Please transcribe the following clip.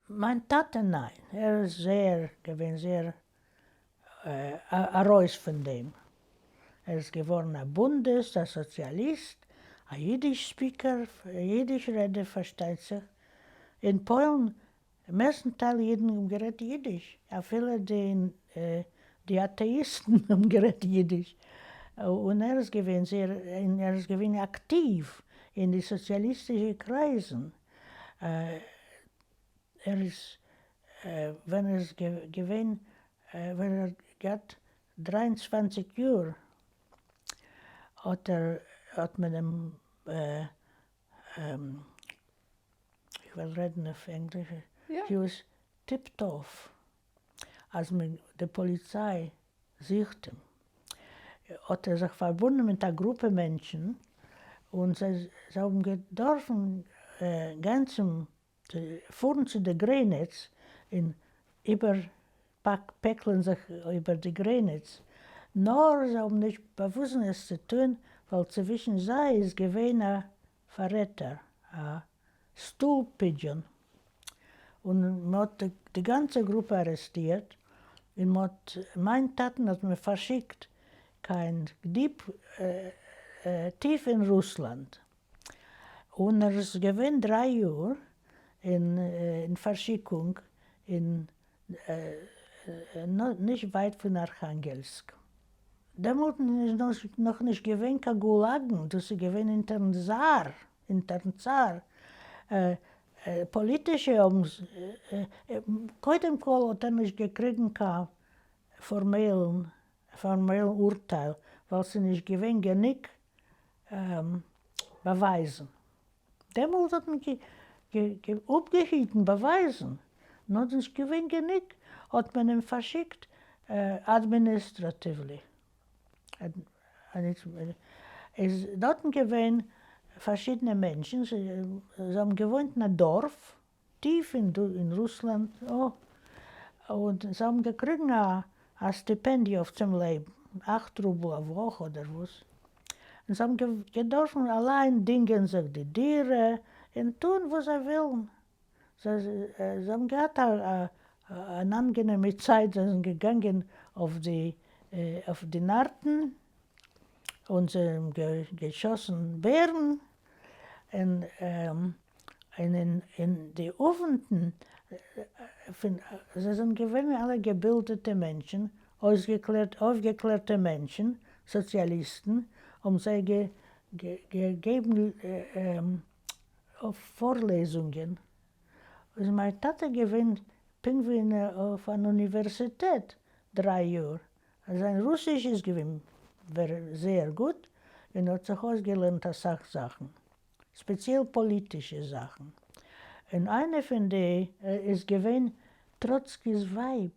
מיין טאטע ניין, ער איז זייער געווען זייער ארויס פון דעם, ער איז געווארן א בונדיסט, א סאציאליסט, א אידיש speaker, אידיש רעדער פארשטייט זיך, אין פוילן מערסטן טייל אידן האבן גערעדט אידיש, אפילו די אטעאיסטן האבן גערעדט אידיש, און ער איז געווען זייער, און ער איז געווען אקטיוו אין די סאציאליסטישע קרייזן, ער איז ווען ער איז געווען ווען ער האט געהאט 23 יאר האט ער האט מען אים איך וועל רעדן אויף ענגליש, he was tipped off אז די פאליציי זוכט אים, האט ער זיך פארבונדן מיט א גרופע מענטשן און זיי האבן געדארפן גיין צום פארן צו די גרעניץ און איבער פעקלען זיך איבער די גרעניץ, נאר זיי האבן נישט באוויזן עס צו טון ווייל צווישן זיי איז געווען א פאררעטער, א stool pigeon, און מען האט די גאנצע גרופע ארעסטירט, און מען האט מיין טאטן האט מען פארשיקט קיין deep טיף אין רוסלאנד, און ער איז געווען דריי יאר אין פארשיקונג אין נישט ווייט פון ארכאנגעלסק. דעמאלט איז נאך נישט געווען קיין גולאגן, דאס איז געווען אונטערן צאר, אונטערן צאר. פאליטישע האבן, קודם כל האט ער נישט געקריגן קיין פארמעלן פארמעלן אורטייל, ווייל ס'איז נישט געווען גענוג באווייזן. דעמאלט האט מען אפגעהיטן באווייזן, נאר נישט געווען גענוג, האט מען אים פארשיקט administratively. איז דארטן געווען פארשידענע מענטשן, זיי האבן געוואוינט אין א דארף, טיף אין רוסלאנד, און זיי האבן געקריגן א סטיפענדיע אויף צום לעבן, 8 רובל א וואך אדער וואס, און זיי האבן געדארפן אליין דינגען זיך די דירה און טון וואס זיי ווילן, זיי האבן געהאט אן אנגענעמע צייט, זיי זענען געגאנגען אויף די נארטן און זיי האבן געשאסן בערן, און אין די אוונטן פון, זיי זענען געווען אלע געבילדעטע מענטשן, אויסגעקלערט, אויפגעקלערטע מענטשן, סאציאליסטן, האבן זיי געגעבן פארלעזונגען. איז מיין טאטע געווען פונקט ווי אויף אן אוניווערסיטעט דריי יאר, זיין רוסיש איז געווען זייער גוט און ער האט זיך אויסגעלערנט אסאך זאכן, ספעציעל פאליטישע זאכן, און איינע פון די איז געווען טראצקי'ס ווייב.